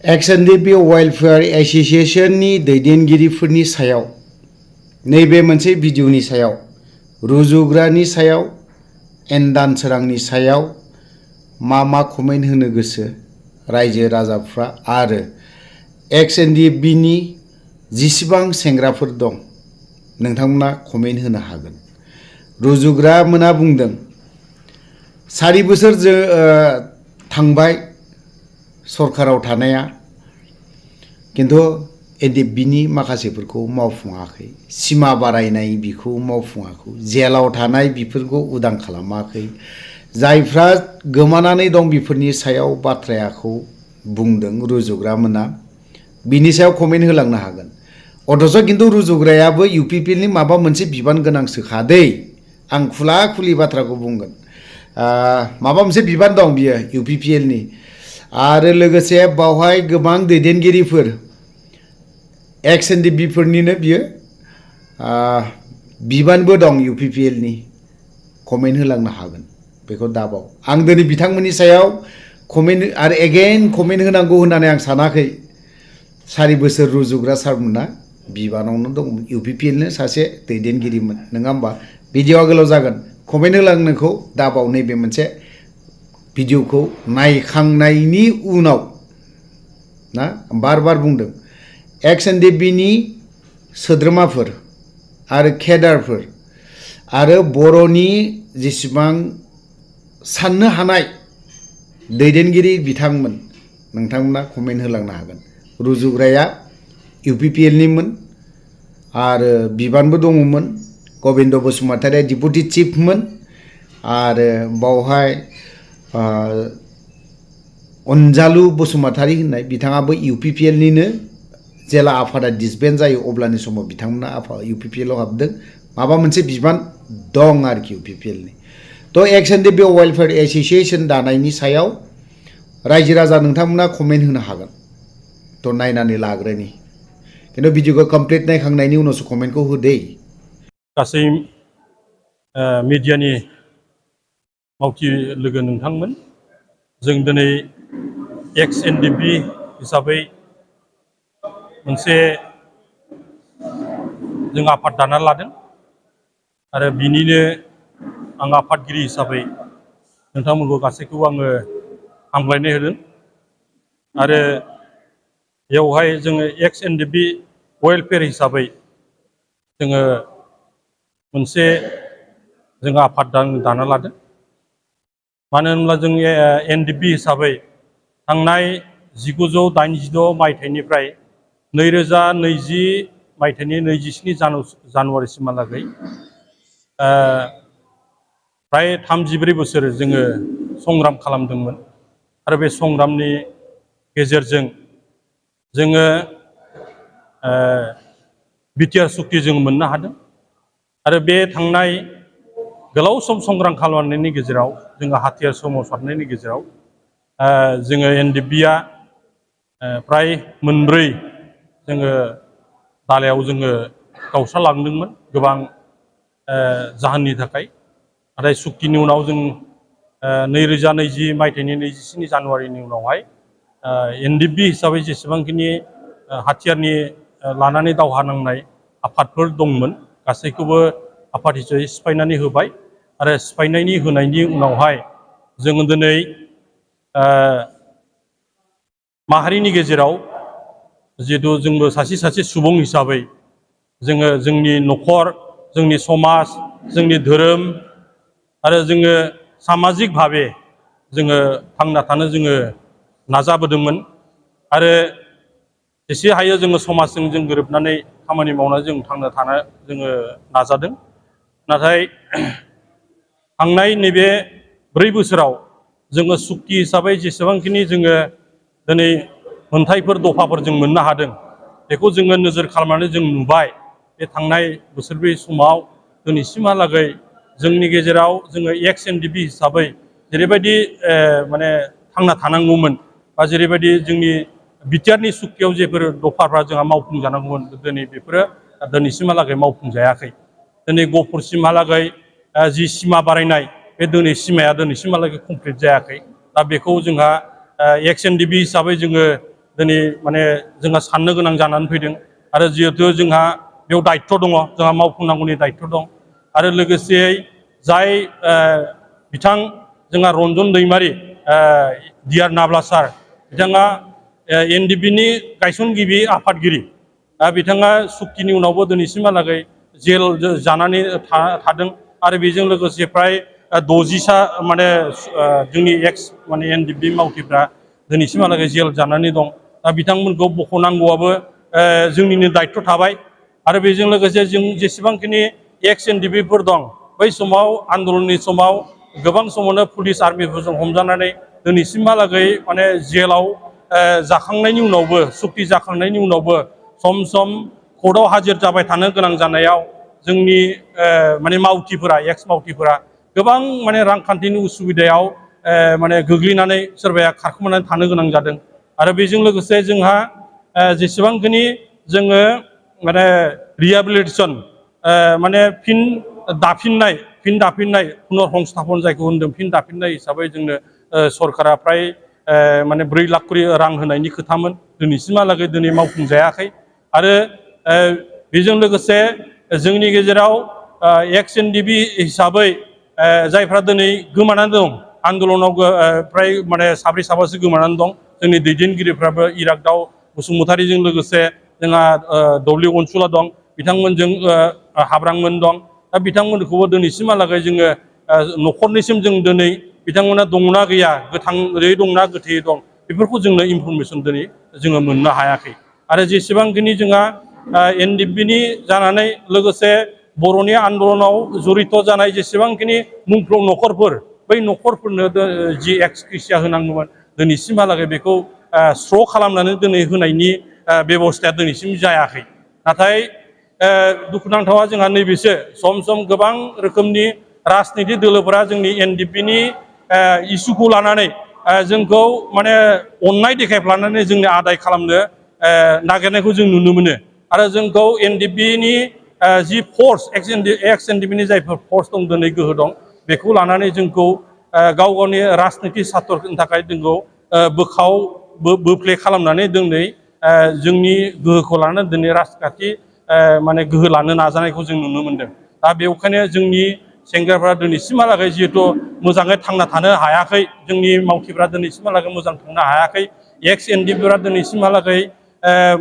XNDP welfare एसोसिएशननि दैदेनगिरिफोरनि सायाव नैबे मोनसे भिडिअनि सायाव रुजुग्रानि सायाव एन्दान सोरांनि सायाव मा कमेन्ट होनो गोसो रायजो राजाफ्रा आरो XNDPनि जिसिबां सेंग्राफोर दं नोंथांमोना कमेन्ट होनो हागोन। रुजुग्रा मोना बुंदों 4 बोसोर थांबाय सरकाराव थानाया किन्तु एनडिएफबिनि माखासेफोरखौ मावफुङाखै, सिमा बारायनाय बिखौ मावफुङाखै, जेलाव थानाय बिफोरखौ उदां खालामाखै, जायफ्रा गोमानानै दं बिफोरनि सायाव बाथ्राखौ बुंदों रुजुग्रा मोना बिनि सायाव कमेन्ट होलांनो हागोन। अथच किन्तु रुजुग्रायाबो इउपिपिएलनि माबा मोनसे बिबान गोनांसोखादै आं खुला खुलि बाथ्राखौ बुंगोन। माबा मोनसे बिबान दं बियो इउपिपिएलनि आरो लोगोसे बावहाय गोबां दैदेनगिरिफोर XNDPफोरनिनो बियो बिबानबो दं इउपिपिएलनि कमेन्ट होलांनो हागोन बेखौ दाबाव। आं दिनै बिथांमोननि सायाव कमेन्ट आरो एगेन कमेन्ट होनांगौ होननानै आं सानाखै। 4 बोसोर रुजुग्रा सारमोना बिबानावनो दंमोन, इउपिपिएलनो सासे दैदेनगिरिमोन नङा होमबा? भिडिअआ गोलाव जागोन, कमेन्ट होलांनोखौ दाबाव। नैबे मोनसे भिडिअखौ नायखांनायनि उनाव ना बार बार बुंदों XNDPनि सोद्रोमाफोर आरो केडारफोर आरो बर'नि जेसेबां साननो हानाय दैदेनगिरि बिथांमोन नोंथांमोना कमेन्ट होलांनो हागोन। रुजुग्राया इउपिपिएलनिमोन आरो बिबानबो दङमोन। गबिन्द बसुमतारिया डिपुटि चिफमोन आरो बावहाय अनजालु बसुमतारि होननाय बिथाङाबो इउपिपिएलनिनो। जेला आफादा डिसबेन्ड जायो अब्लानि समाव बिथांमोना इउपिपिएलआव हाबदों। माबा मोनसे बिबान दं आरोखि इउपिपिएलनि। तो XNDP वेलफेयर एसोसिएशन दानायनि सायाव रायजो राजा नोंथांमोना कमेन्ट होनो हागोन। तो नायनानै लाग्रोनि, किन्तु भिडिअखौ कमप्लिट नायखांनायनि उनावसो कमेन्टखौ होदै। गासै मिडियानि मावथि लोगो नोंथांमोन, जों दिनै XNDP हिसाबै मोनसे जों आफाद दाना लादों आरो बिनिनो आं आफादगिरि हिसाबै नोंथांमोनखौ गासैखौबो आङो हामलायनाय होदों आरो बेवहाय जोङो XNDP वेलफेयर हिसाबै जोङो मोनसे आफाद दाना लादों। मानो होनब्ला जों NDP हिसाबै थांनाय 1986 मायथाइनिफ्राय 2020 मायथाइनि 27 जानुवारिसिमहालागै प्राय 34 बोसोर जोङो संग्राम खालामदोंमोन आरो बे संग्रामनि गेजेरजों जोङो बिटिआर सुक्ति जों मोननो हादों आरो बे थांनाय गोलाव सम संग्राम खालामनायनि गेजेराव जोङो हाथियार सोमावसारनायनि गेजेराव जोङो एनडिएफबिआ प्राय 4 जोङो दालायाव जोङो गावस्रालांदोंमोन गोबां जाहोननि थाखाय। नाथाय सुक्तिनि उनाव जों 2020 मायथाइनि 27 जानुवारिनि उनावहाय एनडिएफबि हिसाबै जेसेबांखिनि हाथियारनि लानानै दावहा नांनाय आफादफोर दंमोन गासैखौबो आफाद हिसाबै सिफायनानै होबाय आरो सिफायनायनि होनायनि उनावहाय जोङो दिनै माहारिनि गेजेराव जिहेतु जोंबो सासे सुबुं हिसाबै जोङो जोंनि न'खर, जोंनि समाज, जोंनि धोरोम आरो जोङो सामाजिक भाबे जोङो थांना थानो जोङो नाजाबोदोंमोन आरो जेसे हायो जोङो समाजजों जों गोरोबनानै खामानि मावनानै जों थांना थानो जोङो नाजादों। नाथाय थांनाय नैबे 4 बोसोराव जोङो सुक्ति हिसाबै जेसेबांखिनि जोङो दिनै मोनथायफोर दफाफोर जों मोननो हादों बेखौ जोङो नोजोर खालामनानै जों नुबाय बे थांनाय बोसोरब्रै समाव दिनैसिमहालागै जोंनि गेजेराव जोङो XNDP हिसाबै जेरैबायदि माने थांना थानांगौमोन बा जेरैबायदि जोंनि बिटिआरनि सुक्तियाव जेफोर दफाफ्रा जोंहा मावफुंजानांगौमोन दिनै बेफोरो दिनैसिमहालागै मावफुंजायाखै। दिनै गहपुरसिमहालागै जि सिमा बारायनाय बे सिमाया दिनैसिमहालागै कमप्लिट जायाखै। दा बेखौ जोंहा XNDP हिसाबै जोङो दिनै माने जोंहा साननो गोनां जानानै फैदों आरो जिहेतु जोंहा बेयाव दायित्व दङ जोंहा मावफुंनांगौनि दायित्व दं आरो लोगोसेयै जाय बिथां जोंहा रन्जन दैमारि डिआर नाब्ला सार बिथाङा एनडिपिनि गायसनगिरि आफादगिरि बिथाङा सुक्तिनि उनावबो दिनैसिमहालागै जेल जानानै थादों आरो बेजों लोगोसे फ्राय 60सा माने जोंनि एक्स माने एनडिपि मावथिफ्रा दिनैसिमहालागै जेल जानानै दं दा बिथांमोनखौ बख'नांगौआबो जोंनिनो दायित्व थाबाय आरो बेजों लोगोसे जों जेसेबांखिनि एक्स एनडिपिफोर दं बै समाव आन्दलननि समाव गोबां समावनो पुलिस आर्मिफोरजों हमजानानै दिनैसिमहालागै माने जेलाव जाखांनायनि उनावबो सुक्ति जाखांनायनि उनावबो सम सम कर्टआव हाजिर जाबाय थानो गोनां जानायाव जोंनि माने मावथिफोरा एक्स मावथिफोरा गोबां माने रांखान्थिनि उसुबिदायाव माने गोग्लैनानै सोरबाया खारखोमानानै थानो गोनां जादों आरो बेजों लोगोसे जोंहा जेसेबांखिनि जोङो माने रिहेबिलिटेसन माने फिन दाफिननाय पुनर संस्थापन जायखौ होनदों फिन दाफिननाय हिसाबै जोंनो सरकारा फ्राय माने 4 लाख करि रां होनायनि खोथामोन दिनैसिमहालागै दिनै मावफुंजायाखै आरो बेजों लोगोसे जोंनि गेजेराव एक्स एनडिपि हिसाबै जायफ्रा दिनै गोमानानै दं आन्दलनाव फ्राय माने 7-8सो गोमानानै दं जोंनि दैदेनगिरिफ्राबो इरागदाव बसुमतारीजों लोगोसे जोंहा दौलि अनसुला दं बिथांमोनजों हाब्रांमोन दं दा बिथांमोनखौबो दिनैसिमहालागै जोङो न'खरनिसिम जों दिनै बिथांमोना दंना गैया गोथाङै दंना गोथैयै दं बेफोरखौ जोंनो इनफरमेसन दिनै जोङो मोननो हायाखै आरो जेसेबांखिनि जोंहा एनडिपिनि जानानै लोगोसे बर'नि आन्दलनाव जरित जानाय जेसेबांखिनि मुंख्लं न'खरफोर बै न'खरफोरनो जि एक्सग्रेसिया होनांगौमोन दिनैसिमहालागै बेखौ स्र' खालामनानै दिनै होनायनि बेब'स्थाया दिनैसिम जायाखै नाथाय दुखुनांथावा जोंहा नैबेसो सम सम गोबां रोखोमनि राजनिति दोलोफोरा जोंनि एनडिपिनि इसुखौ लानानै जोंखौ माने अननाय देखायफ्लानानै जोंनि आदाय खालामनो नागिरनायखौ जों नुनो मोनो आरो जोंखौ एनडिपिनि जि फर्स एक्स एनडिपिनि जायफोर फर्स दं दिनै गोहो दं बेखौ लानानै जोंखौ गाव गावनि राजनिति सार्थनि थाखाय जोंखौ बोफ्ले खालामनानै दिनै जोंनि गोहोखौ लानानै दिनै राजखान्थि माने गोहो लानो नाजानायखौ जों नुनो मोनदों दा बेवखायनो जोंनि सेंग्राफ्रा दिनैसिमहालागै जिहेथु मोजाङै थांना थानो हायाखै जोंनि मावथिफ्रा दिनैसिमहालागै मोजां थांनो हायाखै एक्स एनडिपिफोरा दिनैसिमहालागै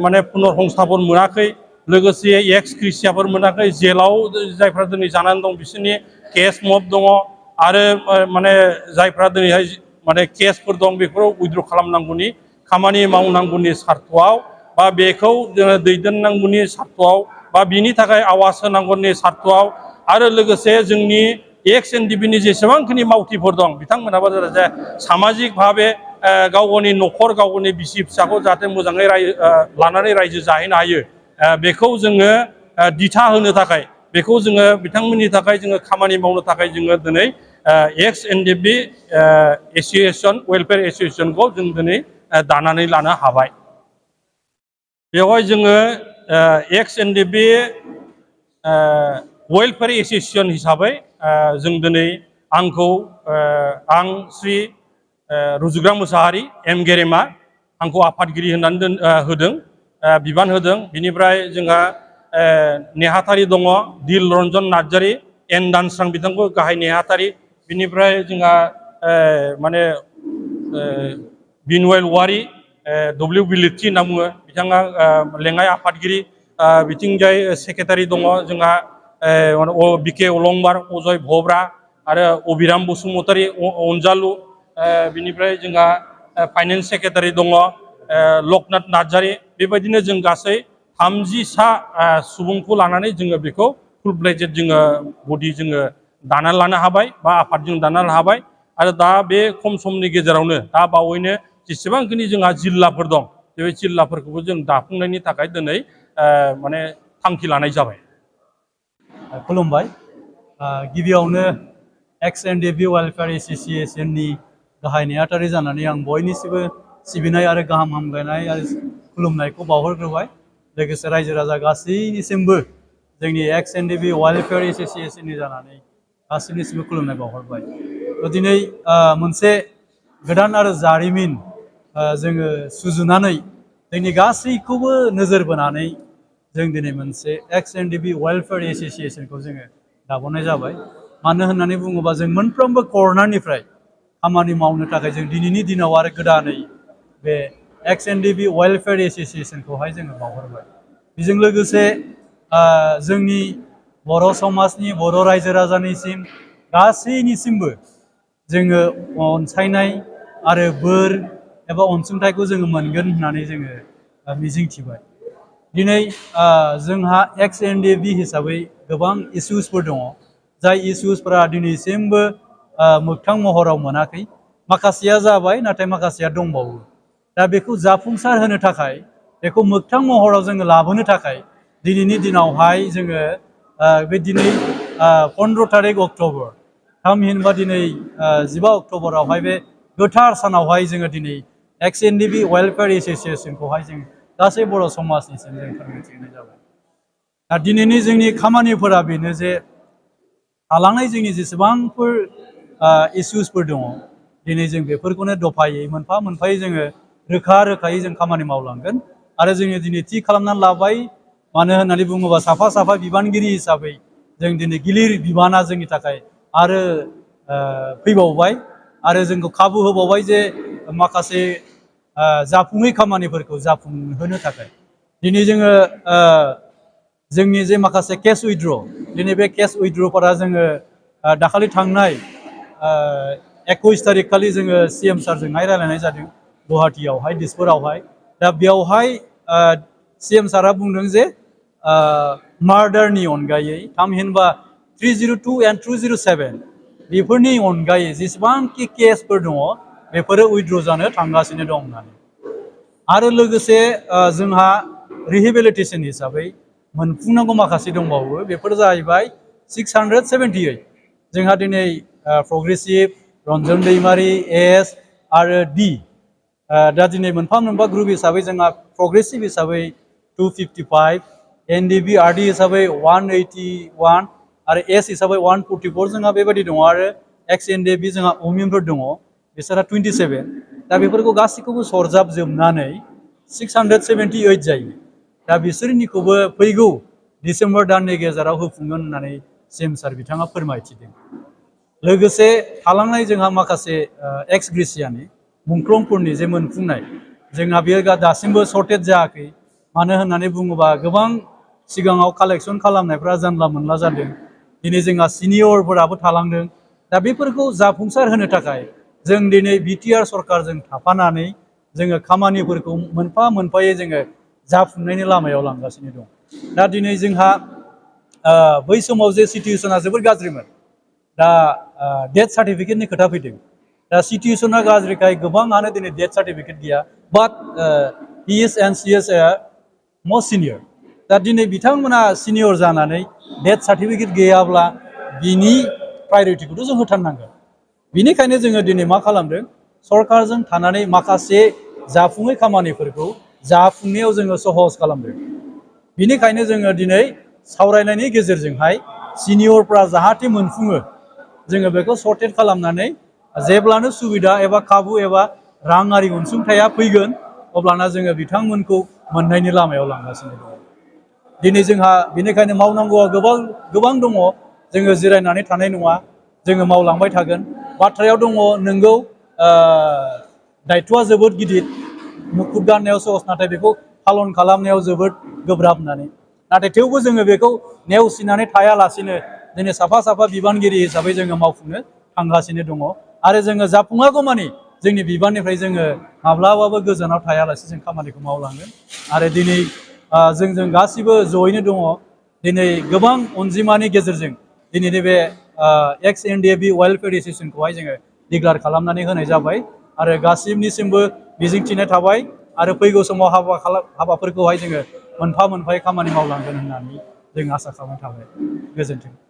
माने पुनर संस्थापन मोनाखै लोगोसे एक्स ग्रेसियाफोर मोनाखै जेलाव जायफ्रा दिनै जानानै दं बिसोरनि केस मब दङ आरो माने जायफ्रा दिनैहाय माने केसफोर दं बेफोराव उइद्र' खालामनांगौनि खामानि मावनांगौनि सार्थआव बा बेखौ जोङो दैदेननांगौनि सार्थआव बा बिनि थाखाय आवाज होनांगौनि सार्थआव आरो लोगोसे जोंनि एक्स एनडिपिनि जेसेबांखिनि मावथिफोर दं बिथांमोनाबो जे सामाजिक भाबे गाव गावनि न'खर गाव गावनि बिसि फिसाखौ जाहाथे मोजाङै लानानै रायजो जाहैनो हायो बेखौ जोङो दिथा होनो थाखाय बेखौ जोङो बिथांमोननि थाखाय जोङो खामानि मावनो थाखाय जोङो दिनै एक्स एनडिपि एस'सिएसन वेलफेयार एस'सिएसनखौ जों दिनै दानानै लानो हाबाय बेवहाय जोङो एक्स एनडिपि वेलफेयार एस'सिएसन हिसाबै जों दिनै आं श्री रुजुग्रा मोसाहारि एम गेरेमा आंखौ आफादगिरि होननानै होदों बिबान होदों बिनिफ्राय जोंहा नेहाथारि दङ दिल रन्जन नार्जारि एन दानस्रां बिथांखौ गाहाय नेहाथारि बिनिफ्राय जोंहा माने बिनवेल वारि डब्लिउ बिलिथि होनना बुङो बिथाङा लेङाइ आफादगिरि बिथिंजाय सेक्रेटारि दङ जोंहा बिके अलंबार अजय भब्रा आरो अबिराम बसुमतारी अनजालु बिनिफ्राय जोंहा फाइनेन्स सेक्रेटारि दङ लकनाथ नार्जारि बेबायदिनो जों गासै 30सा सुबुंखौ लानानै जोङो बेखौ फुल फ्लेजेड जोङो बडि जोङो दानानै लानो हाबाय बा आफादजों दानानै लानो हाबाय आरो दा बे खम समनि गेजेरावनो दा बावैनो जेसेबांखिनि जोंहा जिल्लाफोर दं बे जिल्लाफोरखौबो जों दाफुंनायनि थाखाय दिनै माने थांखि लानाय जाबाय खुलुमबाय गिबियावनो एक्स एनडिपि वेलफेयार एस'सिएसननि गाहाय नेहाथारि जानानै आं बयनिसिबो सिबिनाय आरो गाहाम हामलायनाय आरो खुलुमनायखौ बावहरग्रोबाय लोगोसे रायजो राजा गासैनिसिमबो जोंनि एक्स एनडिपि वेलफेयार एस'सिएसननि जानानै गासैनिसिमबो खुलुमनाय बावहरबाय दिनै मोनसे गोदान आरो जारिमिन जोङो सुजुनानै जोंनि गासैखौबो नोजोर बोनानै जों दिनै मोनसे XNDB वेलफेयार एसोसिएशनखौ जोङो दाबोनाय जाबाय। मानो होननानै बुङोबा जों मोनफ्रोमबो कर्नारनिफ्राय खामानि मावनो थाखाय जों दिनैनि दिनाव आरो गोदानै बे XNDB वेलफेयार एसोसिएशनखौहाय जोङो बावहरबाय। बेजों लोगोसे जोंनि बर' समाजनि बर' रायजो राजानिसिम गासैनिसिमबो जोङो अनसायनाय आरो बोर एबा अनसुंथाइखौ जोङो मोनगोन होननानै जोङो मिजिंथिबाय। दिनै जोंहा XNDB हिसाबै गोबां इसुसफोर दङ, जाय इसुसफोरा दिनैसिमबो मोगथां महराव मोनाखै। माखासेया जाबाय, नाथाय माखासेया दंबावो। दा बेखौ जाफुंसार होनो थाखाय, बेखौ मोगथां महराव जोङो लाबोनो थाखाय दिनैनि दिनावहाय जोङो बे दिनै 15 तारिख अक्ट'बर, थामहिनबा दिनै 15 अक्ट'बरावहाय बे गोथार सानावहाय जोङो दिनै XNDB वेलफेयार एसोसिएशनखौहाय जों गासै बर' समाजनिसिम जों फोरमायथिनाय जाबाय। दा दिनैनि जोंनि खामानिफोरा बेनो जे थालांनाय जोंनि जेसेबांफोर इसुसफोर दङ, दिनै जों बेफोरखौनो दफायै मोनफा मोनफायै जोङो रोखा रोखायै जों खामानि मावलांगोन। आरो जोङो दिनै थि खालामनानै लाबाय, मानो होननानै बुङोबा साफा साफा बिबानगिरि हिसाबै जों दिनै गिलिर बिबाना जोंनि थाखाय आरो फैबावबाय आरो जोंखौ खाबु होबावबाय जे माखासे जाफुङै खामानिफोरखौ जाफुंहोनो थाखाय। दिनै जोङो जोंनि जे माखासे केस उइथड्र, दिनै बे केस उइथड्रफोरा जोङो दाखालि थांनाय 21 तारिख खालि जोङो CM सारजोंहाय रायलायनाय जादों गुवाहाटीयावहाय, दिसपुरावहाय। दा बेयावहाय CM सारा बुंदों जे मार्डारनि अनगायै, थामहिनबा 302 and 207 बेफोरनि अनगायै जेसेबांखि केसफोर दङ बेफोरो उइथड्र जानो थांगासिनो दं होननानै। आरो लोगोसे जोंहा रिहेबिलिटेसन हिसाबै मोनफुंनांगौ माखासे दंबावो, बेफोर जाहैबाय 678। जोंहा दिनै प्रग्रेसिभ, रन्जन दैमारि, एस आरो डि, दा दिनै मोनफा मोनफा ग्रुप हिसाबै जोंहा प्रग्रेसिभ हिसाबै 255, NDB RD हिसाबै 181 आरो एस हिसाबै 144 जोंहा बेबायदि दङ। आरो XNDB जोंहा अमिनफोर दङ, बिसोरहा 27। दा बेफोरखौ गासैखौबो सरजाबजोबनानै 678 जायो। दा बिसोरनिखौबो फैगौ डिसेम्बर दाननि गेजेराव होफुंगोन होननानै CM सार बिथाङा फोरमायथिदों। लोगोसे थालांनाय जोंहा माखासे एक्स ग्रेसियानि मुंख्लंफोरनि जे मोनफुंनाय, जोंहा बेयो दासिमबो सर्टेज जायाखै। मानो होननानै बुङोबा गोबां सिगाङाव कालेक्सन खालामनायफ्रा जानला मोनला जादों। दिनै जोंहा सिनियरफोराबो थालांदों। दा बेफोरखौ जाफुंसार होनो थाखाय जों दिनै BTR सरकारजों थाफानानै जोङो खामानिफोरखौ मोनफा मोनफायै जोङो जाफुंनायनि लामायाव लांगासिनो दं। दा दिनै जोंहा बै समाव जे सिटुवेसना जोबोद गाज्रिमोन, दा डेथ सार्टिफिकेटनि खोथा फैदों। दा सिटुवेसना गाज्रिखाय गोबाङानो दिनै डेथ सार्टिफिकेट गैया, but he is and she is must senior. दा दिनै बिथांमोना सिनियर जानानै डेथ सार्टिफिकेट गैयाब्ला बिनि प्रायरिटिखौथ' जों होथारनांगोन। बिनिखायनो जोङो दिनै मा खालामदों, सरकारजों थानानै माखासे जाफुङै खामानिफोरखौ जाफुंनायाव जोङो सहज खालामदों। बिनिखायनो जोङो दिनै सावरायनायनि गेजेरजोंहाय सिनियरफ्रा जाहाथे मोनफुङो, जोङो बेखौ सर्टेट खालामनानै जेब्लानो सुबिदा एबा खाबु एबा राङारि अनसुंथाया फैगोन, अब्लाना जोङो बिथांमोनखौ मोननायनि लामायाव लांगासिनो दं। दिनै जोंहा बेनिखायनो मावनांगौआ गोबां दङ। जोङो जिरायनानै थानाय नङा, जोङो मावलांबाय थागोन। बाथ्रायाव दङ, नोंगौ दायथ'आ जोबोद गिदिर, मुखुब गाननायाव सहस, नाथाय बेखौ पालन खालामनायाव जोबोद गोब्राब होननानै। नाथाय थेवबो जोङो बेखौ नेवसिनानै थायालासिनो दिनै साफा साफा बिबानगिरि हिसाबै जोङो मावफुंनो थांगासिनो दङ। आरो जोङो जाफुङागौमानि जोंनि बिबाननिफ्राय जोङो माब्लाबाबो गोजानाव थायालासे जों खामानिखौ मावलांगोन। आरो दिनै जों गासिबो जयैनो दङ। दिनै गोबां अनजिमानि गेजेरजों दिनैनि बे XNDB वेलफेयार एसोसिएशनखौहाय जोङो डिक्लेयार खालामनानै होनाय जाबाय। आरो गासिबनिसिमबो मिजिंथिनाय थाबाय, आरो फैगौ समाव हाबाफोरखौहाय जोङो मोनफा मोनफायै खामानि मावलांगोन होननानै जों आसा खालामनाय थाबाय। गोजोन्थों।